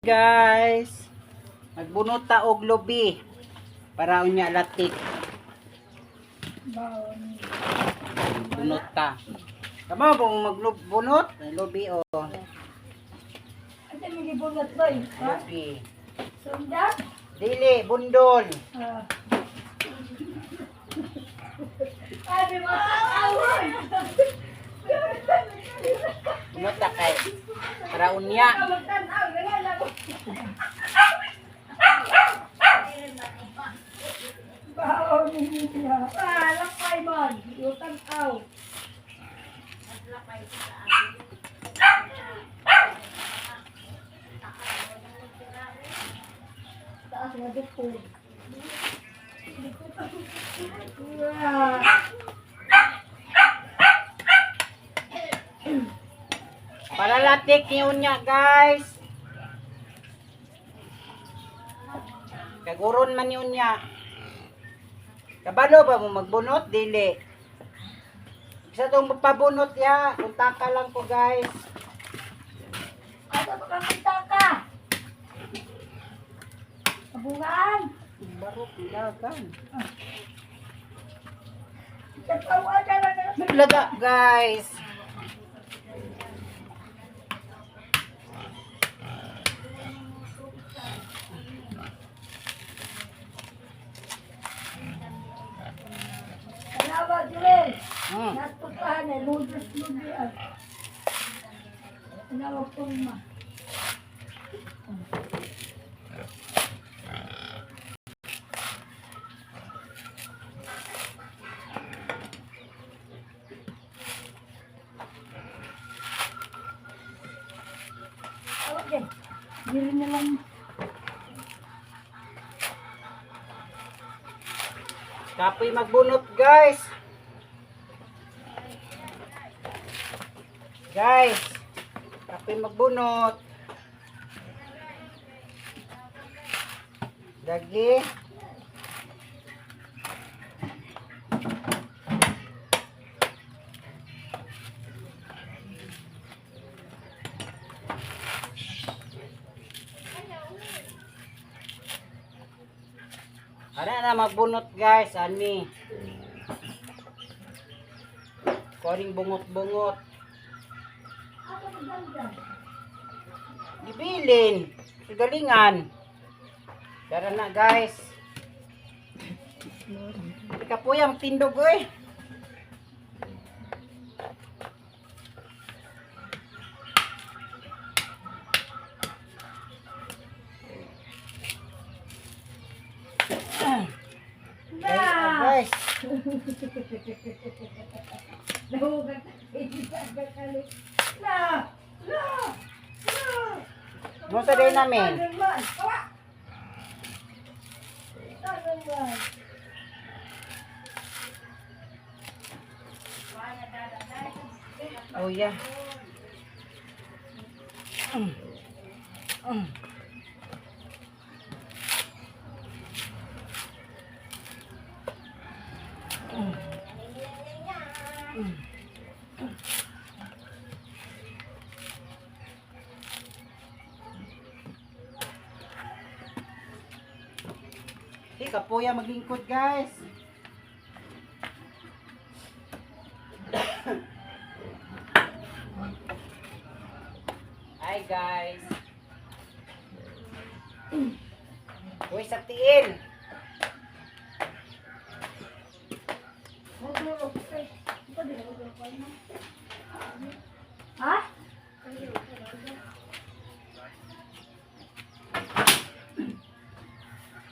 Guys, magbunot ta og lubi para unya latik. Bawon. Bunot ta. Kamo bong magbunot, lubi o. Ate, may gibunot ba eh? Ha? Lubi. Sundan? Dili bundol. Ah. Ay, may mga tawon! Bunot ta kay para unya. Magtanaw, ganyan lang. Baon niya. Ah, lakpay man. Utang aw. Taas nga dito. Wow. Para latik ni unya, guys. Kaguron man ni unya. Kabalo ba mo magbunot? Dili. Isa tong pabunot ya. Kuntaka lang ko, guys. Asa pa kang ka? Kabungan. Barok dagan. Tatawa ka lang. Naglaga, guys. Tanawa, Joel. Nasputahan eh, ludos lubi ah. Tanawa pulma. Okay. Dili na lang. Kapoy magbunot, guys. Guys, kapoy magbunot. Dagi. Ana na magbunot, guys, ani. Koring bungot-bungot. Ako maganda. Gibilin. Galingan. Tara na, guys. Kapoy ang tindog oy. Na! Guys, Nahugat. Na! Na! Na! Mo sa day namin. Tangan man. Awa! Tangan man. Oh yeah. Di kapoya maglingkod, guys. Hi, guys. Uy, sa tiil. Ha?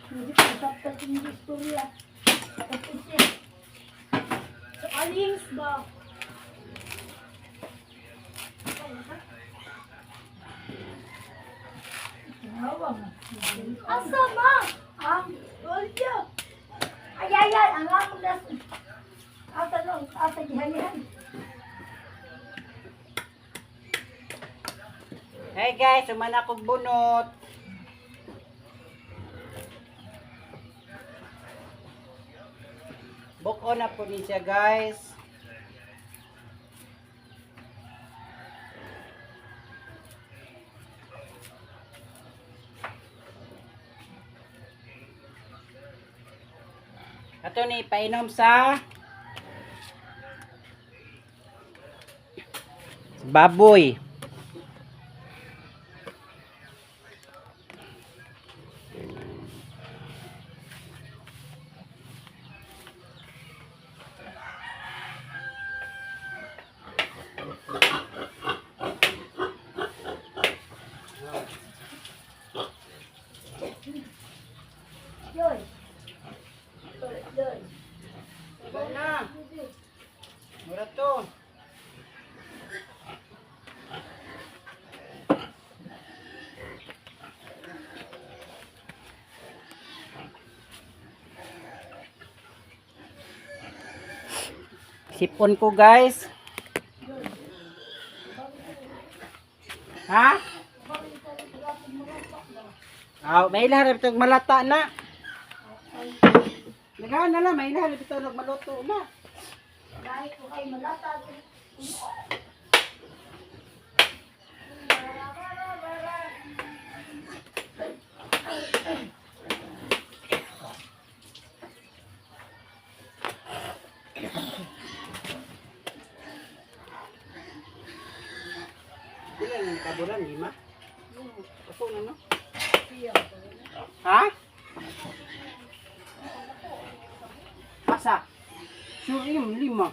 Hindi ko nasabtan yung istorya. Tapos siya. Sa alings ba? Tinawa mo. Asa ma? Ah, Olyo. Ay, ay, ay, ang among nas... Asa nung, asa gihalihan. Hey guys, umana kog bunot. Buko na po ni siya, guys. Ato ni painom sa baboy. Joy. Joy, Joy. Wala na. Mura to. Sipon ko, guys. Ha? Aw, may ilaharap itong malata na. Nagahan na lang, may ilaharap itong nagmaluto na. Dahil ko kay malata. Pila na nakabulan, lima? Ako na, no? Ha? Asa? Sure yun, lima.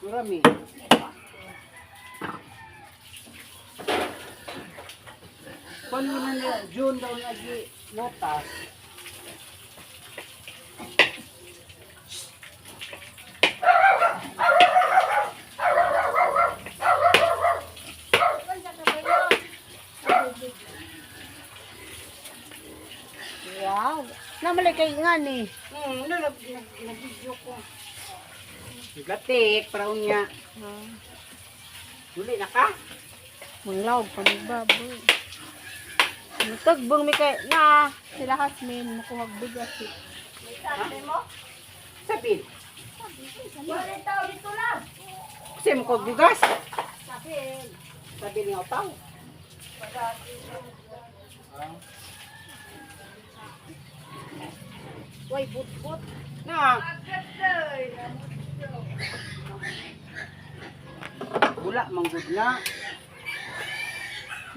Marami. Paano na niya, June daw lagi notas. Wow. Namalay kay nga ni. No, nag-video ko. Naglatik, para unya. Duli na ka? Manglawag pa ni baboy. Mutagbong mi kay na sila Hasmin makuha bigas. Eh. Sabi, Wala tao dito lang. kasi mo kog bugas. Sabi niya, utaw. Way but-but. Na. Wala, manggod na.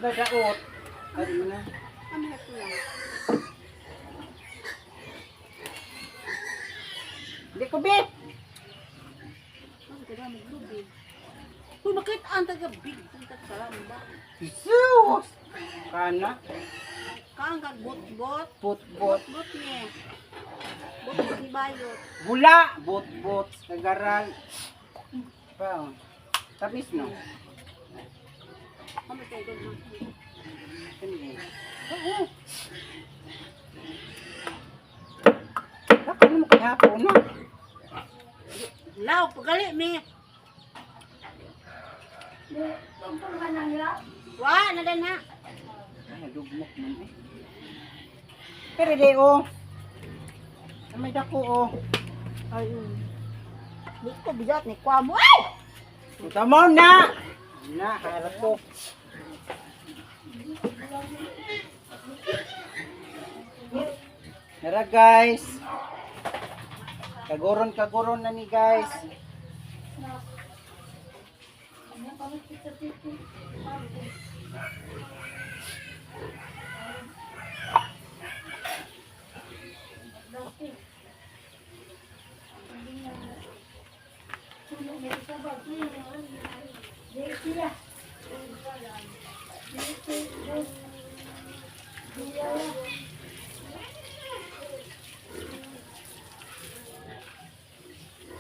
Gagaot. Ano na? Kami ko lang. Hindi ko, bet. Ang taga maglubi. Uy, bakit ang taga big ang taga ba? Jesus! Kana, Kaang kag bot-bot. put-bot. Bot ni. Bot-bot ni bayot. Bula, bot-bot. Kagaral. Pa, oh. Tamis, no? Kami kay gud Ano yun? Oo. Bakit mo kahapon na? Law pagali mi. Tungtong ka nang la. Wa na din ha. Ay, nadugmok man eh. Pero di, oh. Ay, may dako, oh. Ayun. Di ko bigat ni kwa mo. Ay! Puta mo na! Na, harap ko. Tara guys. Kaguron kaguron na ni guys.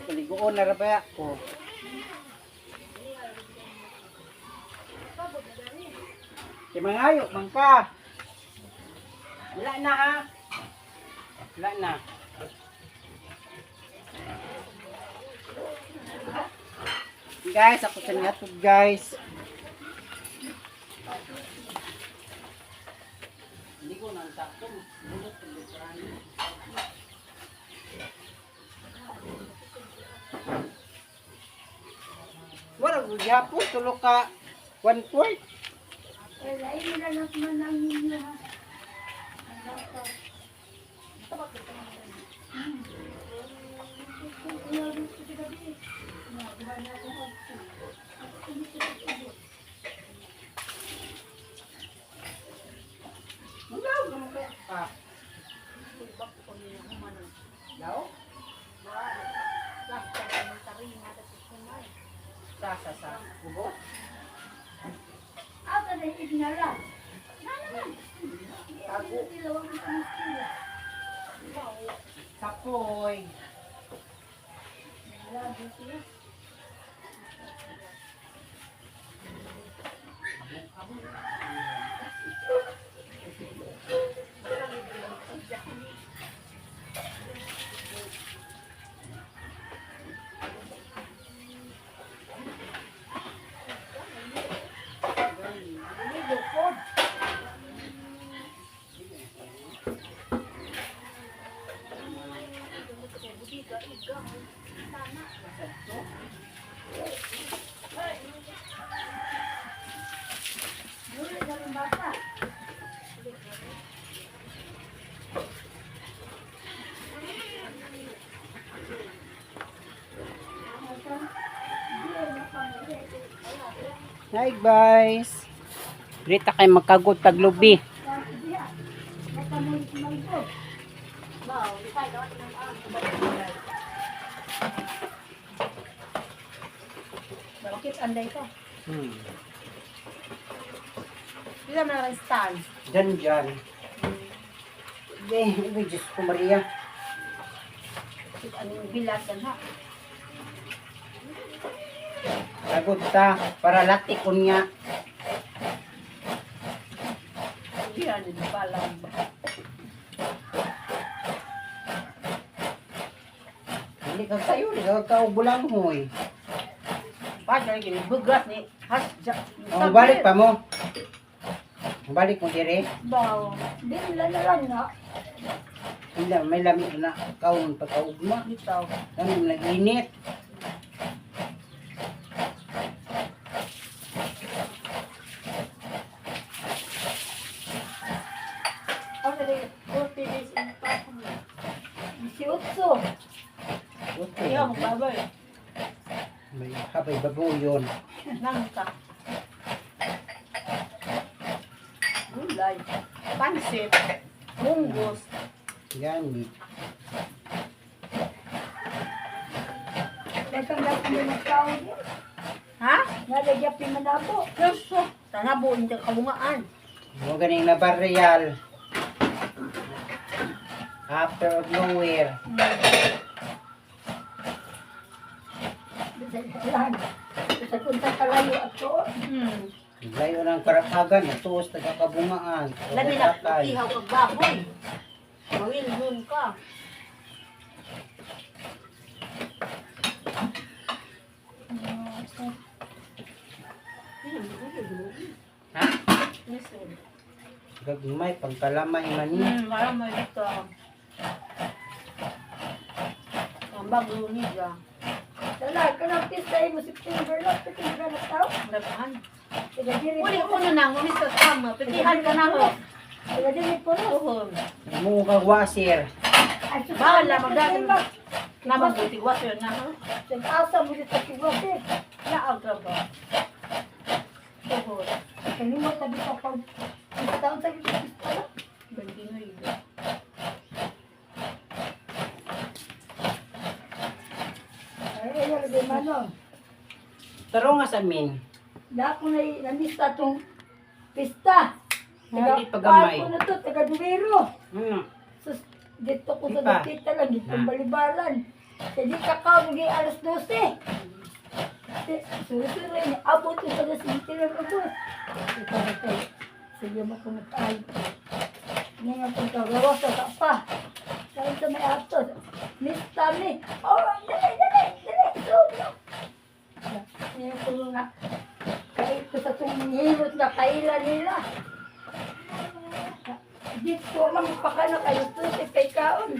Paliguon na ra ba ko. Kay mangayo man ka. Wala na ha. Wala na. Guys, ako sa nihatod guys. Hindi ko nang sakto. Bunot ang litrahan. Wala ko gyapon tulo ka 1/4. Eh, lain nila lang manang ninyo ha. Nara. Nara man. Tago. Sapoy. Dili na rin bata. Hi guys. Rita kay magkagot taglubi. Bakit anday ka? Hmm. Di na man stand. Diyan, diyan. Hindi, hindi, Diyos ko Maria. Bakit ano yung bilat yan ha? Sagot ta, para lati ko niya. Hindi ano yung balang ba? Hindi ka kayo, hindi ka kaubulang hoy. Pa, dahil yung bugas ni has ja. Oh, balik pa mo. Balik mo dire. Baw. Dili na lang na. Hindi, may lamig na kaon pagkaugma. Bitaw. Kami nag-init. Ako na rin, 40 days in pa. 18. Okay. Iya, magbabay. May habay babuyon. Nang ka. Gulay. Pansit. Munggos. Yan. Daghang daghang yung magkaon. Ha? Nalagyan pa manabo. Keso. Tanabo, hindi kabungaan. Mo ganing na barreal. After of nowhere. Lang. Sa kunta kalayo at to. Layo ng karapagan, natuos taga kabungaan. Labi na, ihaw kag baboy. Mawil yun ka. Ha? Gagmay, pagkalamay man ni. Parang may dito. Ang bago niya. Dala, kanang pista mo September lang. September na tao. Daghan. Taga diri. Uli ko na nang umis sa tama. Petihan ka na ho. Taga diri po. Tuhon. Mo kag wasir. Ay, sus- Bahala, magdagan. Namang buti water na ho. Nag-asa mo dito sa kiwase. Laag ra ba? Tuhon. Kalimot tabi sa pag pista sa pista lang. Bandinoy. Ay, ay, lagi manong. Taro nga sa amin. Na ako na namista tong pista. Taga, Hindi pa gamay. ko na to, taga Duwero. Sus, dito ko sa Di pa. dapita lang, dito Na. balibalan. Sa di kakao, maging alas 12. Susunod niya, abot ko sa gasintiran ko. Ito na tayo. Sige mo kung nagtayo. Ngayon kung kagawa sa kapa. Saan sa may ato? Miss Tami. Oh, dali, dali, dali. So, ngayon ko nga. Kahit ko sa itong hilot na kaila nila. Dito man pakana kayo to sa kay kaon.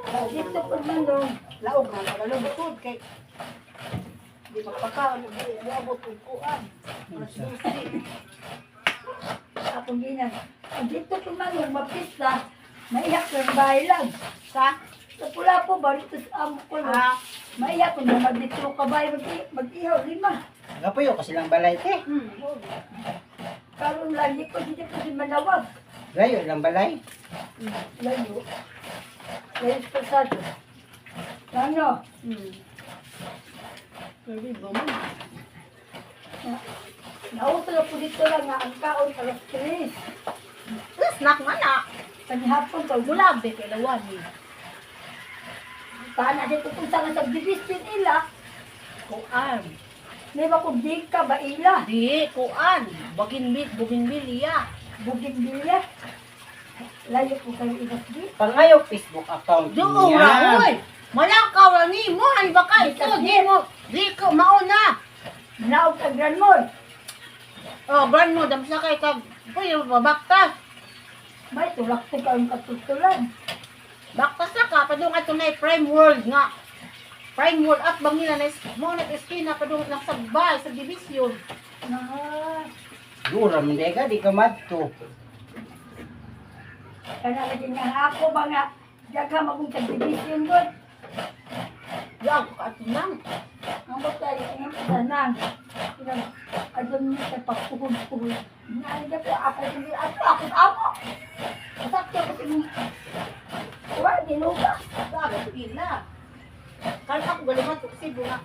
Ah, dito po man no. Laog na tagalog bukod kay di magpakaon di abot og kuan. Alas 12. Akong ginan. Ang dito po man no, mapista. Maiyak ng bahay lang. Sa Sa pula po, balik to sa amo ko. No. ah Maiyak kung na magdito ka bahay, mag-ihaw, lima. Gapuyo kasi lang balay te. Karon lagi ko, dito po si Manawag. Layo lang balay. Layo. Layo sa pasado. Ano? Pwede ba mo? Nauso na po dito lang nga ang kaon alas 3. Snack man na. Panihapon ka. Gulab de kay lawan ni. Paano dito kung saan sa division ila. Kuan. May ba kung di ka ba ila? Di kuan. Bagin bit bugin bilya. Buging bilya. Layo po kayo ilas di. Pangayo Facebook account Duo niya. ra oy. Malakaw ra ni mo ay baka ito di mo. Di ko mauna. Naog ka Grand Mall. Oh, brand mo dam sa kay kag puy baktas. May tulak to kayong katutulan. Baktas na ka padung ato na Prime World nga. Prime World at bang nila na mo na eskina padung lang sa bay sa division. Na, Dura man ka, di ka madto. kana lagi nga ako ba nga daghan akong subdivision god. Yaw ka ato nang. Ang batay ang tanan. Adon ni sa pagpuhod-puhod. Naaliga po ako hindi ako ako ako. Sakto kasi mo. Wa dinuga. Bago to ila. Kan ako galingan to kasi bunga.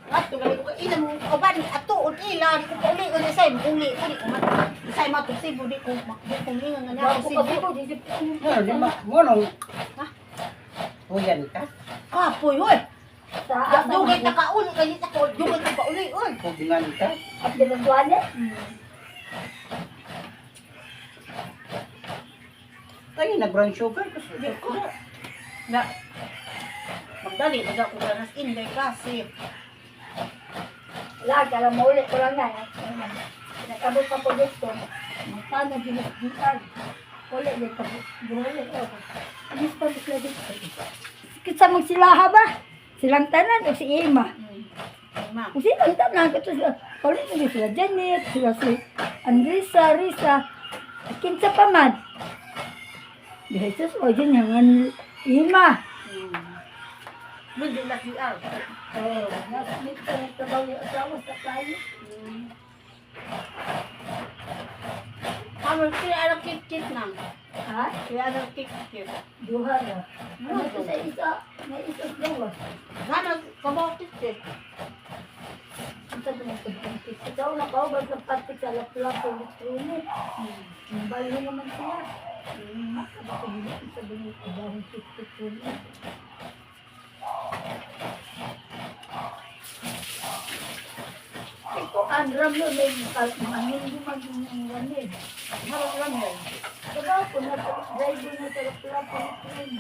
Ato gali ko ila mo uban ato ud ila di ko pauli uli say uli ko di ko mat. Say ma to Cebu di ko di ko ningan nga Wa na ko Cebu. kabuto di di. Ano, di ma, mo nung, Ha? Huyan ka, Kapoy oy. Sa Dugay ta ka uli kay ta ko dugay ta pauli oy. pugngan ka. At dinuguan eh. Kaya na brown sugar kasi. Di ko. Na magdali baga ko ganas inday kasi. Lag, alam mo ulit ko lang na. Nakabot pa ko dito. Magpano ginagdian. Ulit, di ka buhali. Anis pa sila dito. Kita magsilaha ba? Silang tanan o si Ima. Ma. Kung silang tanan, kato sila. Ulit na sila Janet, sila si Andresa, Risa. Kinsa pa man. Di Jesus, o dyan yung Ima. Mundi na QR. Oh, nasa dito ang trabaho yung asawa sa tayo. Karon kaya anak kit-kit nang. Ha? Kaya anak kit-kit. Duha na. Ano ito sa isa? May isa sa dawa. Gana kabaw kit-kit. Ang sabi ng pagkakas. Ikaw na kaubag ng patik sa laplap o litrone. Ang balo naman sila. Sabi ko, ang sabi ng kabahong litrone. Ito, ang ram yun, may mga hindi maging ramil. Harap lang yan. Trabaho ko na, driver na sa laplap o litrone.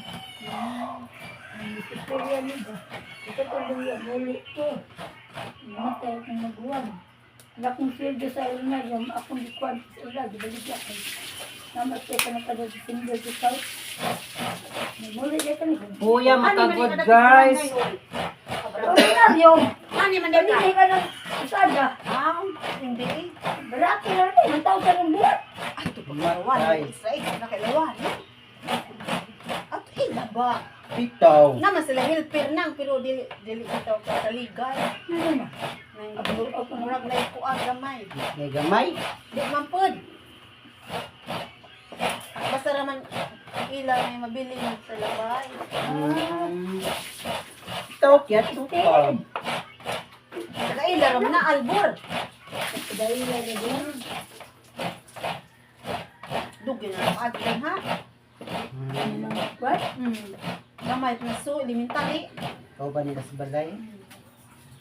Ang istorya nila. Ito tuloy ang muli ko. Namatay akong maguwang. Ang akong sweldo sa una, yung akong gikuan sa ila, gibaligya ko. Namatay ka na kada December 2000. Muli ka ni. Kuya, makagod guys. Ordinaryo. Ani man ka. Kanini ka ng usada. Ah, hindi. Baraki na rin, ang tawag ka ng buhat. Ato pagmarwan. Matay. Isa na kailawan. Ato ila ba? Bitaw. Naman sila helper nang pero dili dili itaw ka taligay. Ano na? Nang murag na ikuan gamay. May gamay. Di man pod. Basta raman ila may mabili man sa labay. Bitaw, kaya tukaw. Saka ila raman na albor. Dahil na din. Dugay na ang adlan ha. What? Gamay na so elementary. Ikaw ba nila sa balay?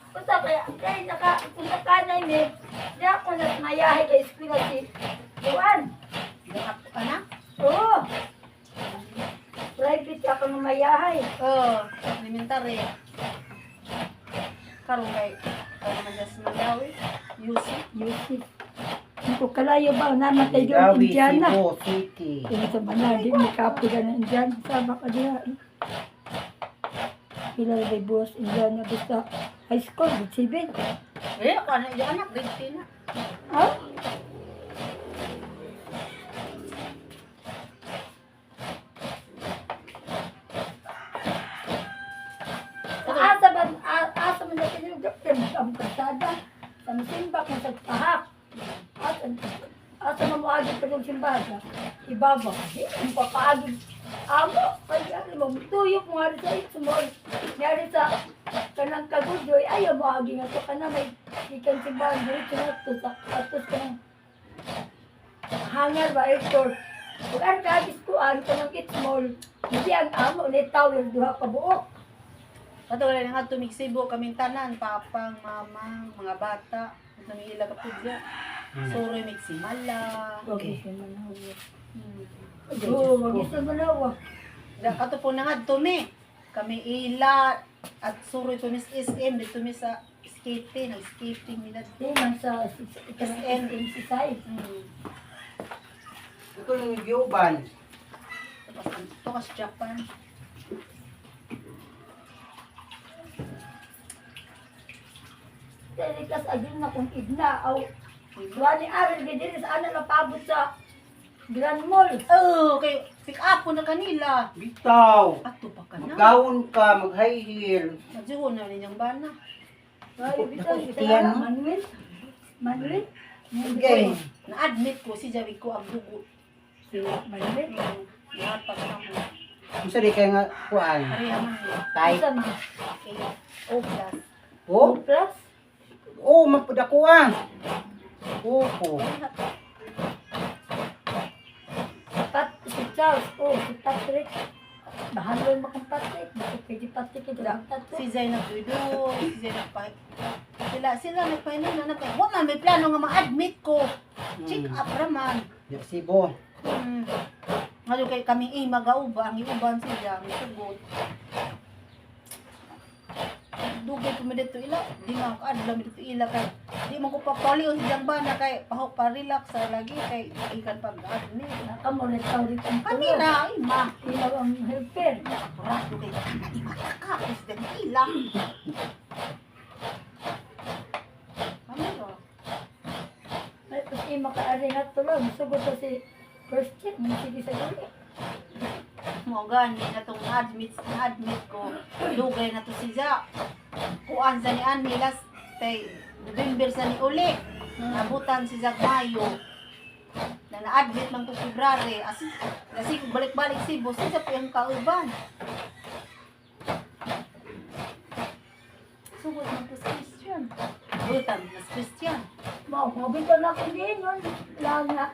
Basta kaya, kaya naka, kung nakanay ni, di ako na mayahe kay eskwela si Juan. Gakap ka na? Oo. Private ako ng mayahay. Oo, elementary. Karon kay karon man sa Mandawi, UC. Yusuf. Hindi ko kalayo ba, namatay doon Dawi, Indiana. Cebu City. Kung sa mga, di may kapoy ka ng Indiana. Sama ka diha. Pila na buwas Indiana basta high school, grade 7. Eh, ako na iya anak grade 10 na. Ha? Asa ba, asa man na tinugap ang kalsada, sa simba kung sa pahak. Asa, asa man mo agad pa yung simbahan sa ibabaw. Di, ang papaagid. Amo, ay, ano mo, tuyok mo nga rin sa ito mo. Ngari sa kanang kagudoy, ayaw mo agi nga to ka na may Ikan si Bang, diretso na to sa atos ka ng hangar ba, airport. Kung ang kagis ko, ang kanang it small, hindi ang amo ni tower duha ka buok. Kato wala na nga tumigsibo kaming tanan, papang, mamang, mga bata. At namihila ka po dyan. Sorry, migsimala. Okay. Hmm. Oo, wag isa manawa. Da, kato po na nga tumi. Kami ila at suroy tumi sa SM, dito mi sa skating, nag-skating nila. Di man sa SM si Sai. Iko lang giuban. Tapos ito ka sa Japan. Dili kas agil na kung igna aw wani aral gid diri sa ana napabot sa Grand Mall. Oh, kay pick up po na kanila. Bitaw. Ato pa ka na. Maggaon ka, mag-high heel. Madyo na ninyang bana. Ay, bitaw Dako, sa tiyan, no? Manuel. Manuel. Okay. Na-admit ko si Javi ko ang dugo. Si Manuel. Napag ako. Unsa di kay nga kuan? Pareha man yun. Tay. Unsa man? Okay. O plus. Oh, Plus. oh, man pud ako ah. Oo. Pat si Charles, oh, si Patrick. Bahalon mo kang Patrick. Bakit kay si Patrick ito ang Patrick? Si Zainab Dudo, si Zainab pa. Sila sila nagpahinom na nagpa. Wa man may plano nga ma-admit ko. Check up ra man. Sibo. Ngayon kay kami ima gauba ang iuban siya, may sugot. Dugay ko mi dito ila, di man ako adlaw mi dito ila kay di man ko papali on siyang bana kay paho pa relax sa lagi kay ikan pag admit. Nakamulit ka ulit ang Kami ra ima. Ilaw ang helper. Rato kay kana ima ka president ila. Kami ra. Ay, tapos ima ka ari na tulo. Sugot to si first check. May sige sa guli. Mo gani na tong na-admit ko dugay na to si Ja. Kuan sa ni Anmi last tay November sa ni uli. Nabutan si Zag Mayo. Na na-admit man ko February. As kasi balik-balik si boss sa piyang kauban. Sugod man ko sa Christian. Butan mas Christian. Mao, mabito na ako din yun. Lang na.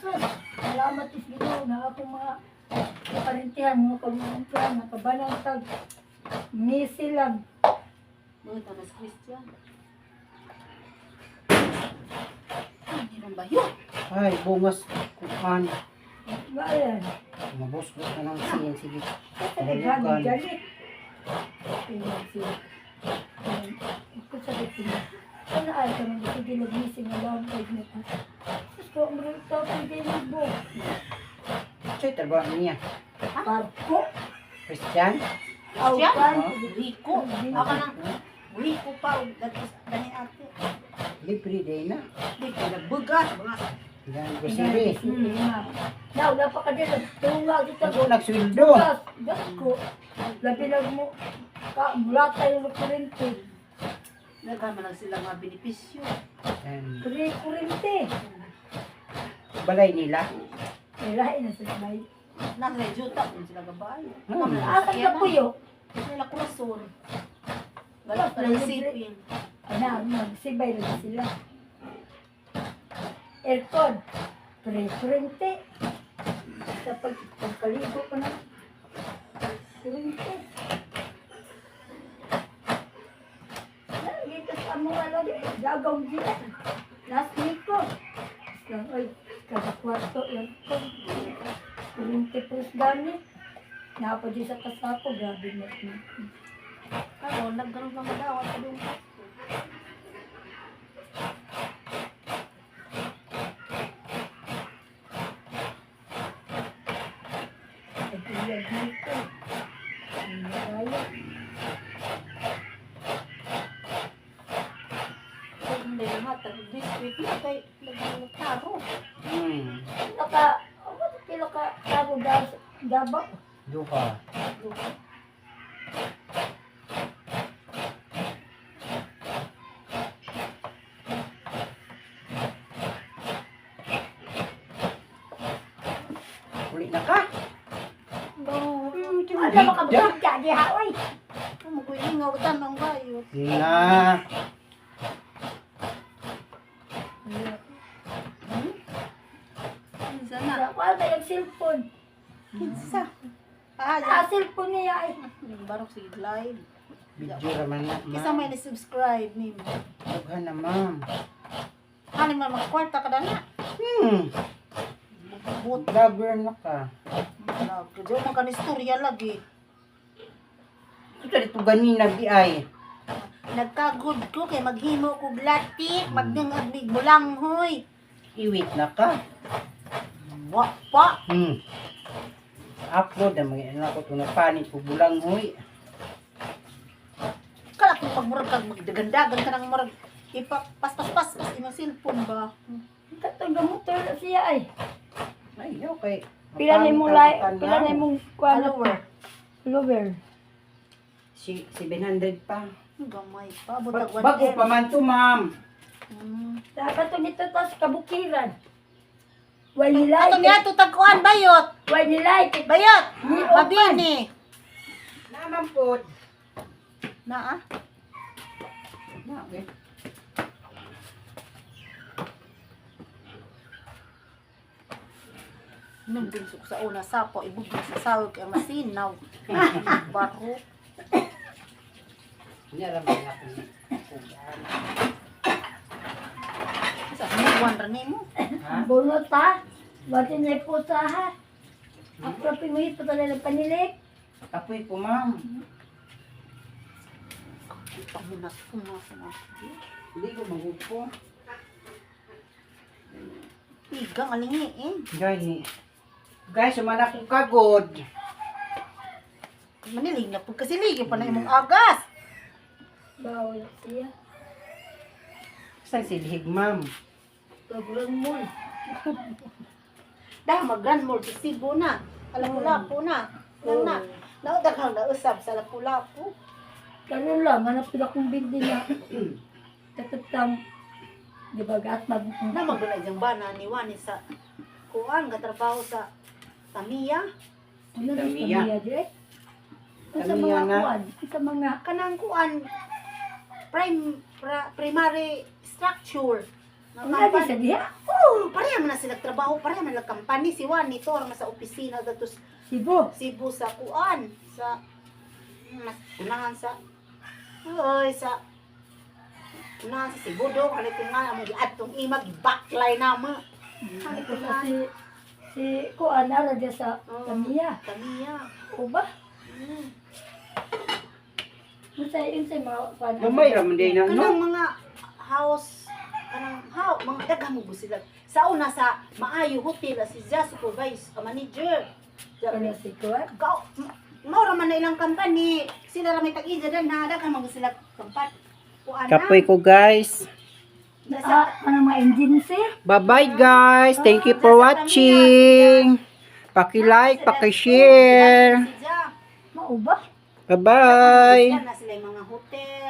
Sus, salamat is Ginoo na akong mga kaparintihan, mga kamangkuan, nakabanang tag. Ngisi lang. Butan mas Christian. Ay, hindi ba yun? Ay, bungas kuan. Bayan. Mabos ko na ng siyan sige. Kasi naghabi galit. Tingnan siya. Ako sa tingin. Ano ay kami dito gilagisi nga lang kay nito. Sus ko, ang mga tao pwede mo. Sa'y trabaho niya. Parko. Christian? Aukan. Rico. Ako nang Rico pa og datos dani ate. Libre day na. Di ko nagbugas mga Yan, grocery. Now, wala pa ka din. Tunga dito. Ako nagsweldo. Bukas, dako. Labi lang mo. Ka, mula tayo ng kurente. Daghan man lang sila nga benepisyo. Yan. Kuri, kurente. Balay nila. Eh, lahi na sa sabay. Nasa juta kung sila gabay. Asan ka puyo? Sila kurason. Galat pa ng sipin. Ana, magsibay lang sila. Aircon. Pre, kurente. Sa pagkaligo ko na. Kurente. Dito sa among ano, gagawin sila. Last week ko. Lang, ay, kada kwarto, aircon. Kurente plus gamit. Napa di sa kasako, grabe na. Karon nagkaroon pa madawat sa dong. Naguyag dito. Hindi kaya. Kung hindi nga tag biscuit na kay nagtaro. Naka, ano, pila ka, taro gas, gaba. Duha. Uli na ka? No. Ano makabagya, di ha, oy. Mo ko ingaw tanong kayo. Na. Kinsa na? Wala ba yung cellphone? Kinsa? Ah, Ah, cellphone niya ay. yung barok sige live. Video raman na, Kinsa ma'am. may ni-subscribe nimo? Daghan na, ma'am. Ano man mga kwarta kada na? But Vlogger na ka. Diyo man ka ni istorya lagi. Ito dito ganina di ay. Nagkagod ko kay maghimo ko latik, magdingag mig bulanghoy. I-wait na ka. Wa pa. Upload ang mga anak ko ito na panit ko bulang huy. Kala kung pag murag kag magdagandagan ka nang murag ipa pas pas pas pas imong cellphone ba. Katong gamotor na siya ay. Ay, okay. Pila na imong like, pila na imong kuan Follower. Follower. Si 700 pa. Gamay pa butag Bago pa man to, ma'am. Katong nito tas kabukiran. Why ni like? Ato niya to tagkuan bayot. Why ni like? Bayot. Ni Mabini. Naman po. Na ah. Na, okay. Nung binsok sa una sapo ibugok sa sawag kay masinaw. Baro. Hindi alam na ako ni. Sa hinuwan ra nimo. Ha? Bunot ha. Wati na pusa ha. Ang proping mo ito talaga panilik. Kapoy ko, ma'am. Pamunas ko na sa mga. Hindi ko magupo. Igang alingi eh. Gani. Guys, sumana ko kagod. Manilig na pud kasi ligi pa na imong agas. Bawal siya. Saan silhig, ma'am? Sobrang mo. Dahil mag-grand mall sa Cebu na. Lapu-lapu na. Nang na. Naudag kang nausab sa Lapu-Lapu. Karon lang, hanap sila kong bindi na. Tatatang. Di ba gat mag... Na magdala diyang bana ni Wani sa kuan gatrabaho sa Tamiya. Ano na Tamiya. Tamiya di eh? Sa Tamiya mga na. kuan, sa mga Kanang kuan primary structure. Na Ano na company. sa diha? Oh, pareha man na sila trabaho, pareha man lang company si Wani to sa opisina datos Cebu. Cebu sa kuan sa mas unahan sa oy sa unahan sa Cebu do kalit nga among giadtong imag baklay na mo. Kalit Ito nga si si kuan ara diya sa Tamiya. Tamiya. O ba? Unsa unsay mga kuan? Gamay ra man day na, no? Kanang mga house kanang how mga daghan mo sila. Sa una sa Maayo Hotel si Ja supervisor, manager. Ano si kuan? Kao mao ra man na ilang company. Sila ra may tag-ija dan na daghan man sila company. Kuan na. Kapoy ko, guys. Ah, ano mga engine sir? Bye-bye, guys. Thank you for watching. Paki-like, paki-share. Si Ja. Mao ba? Bye-bye. Na sila yung mga hotel.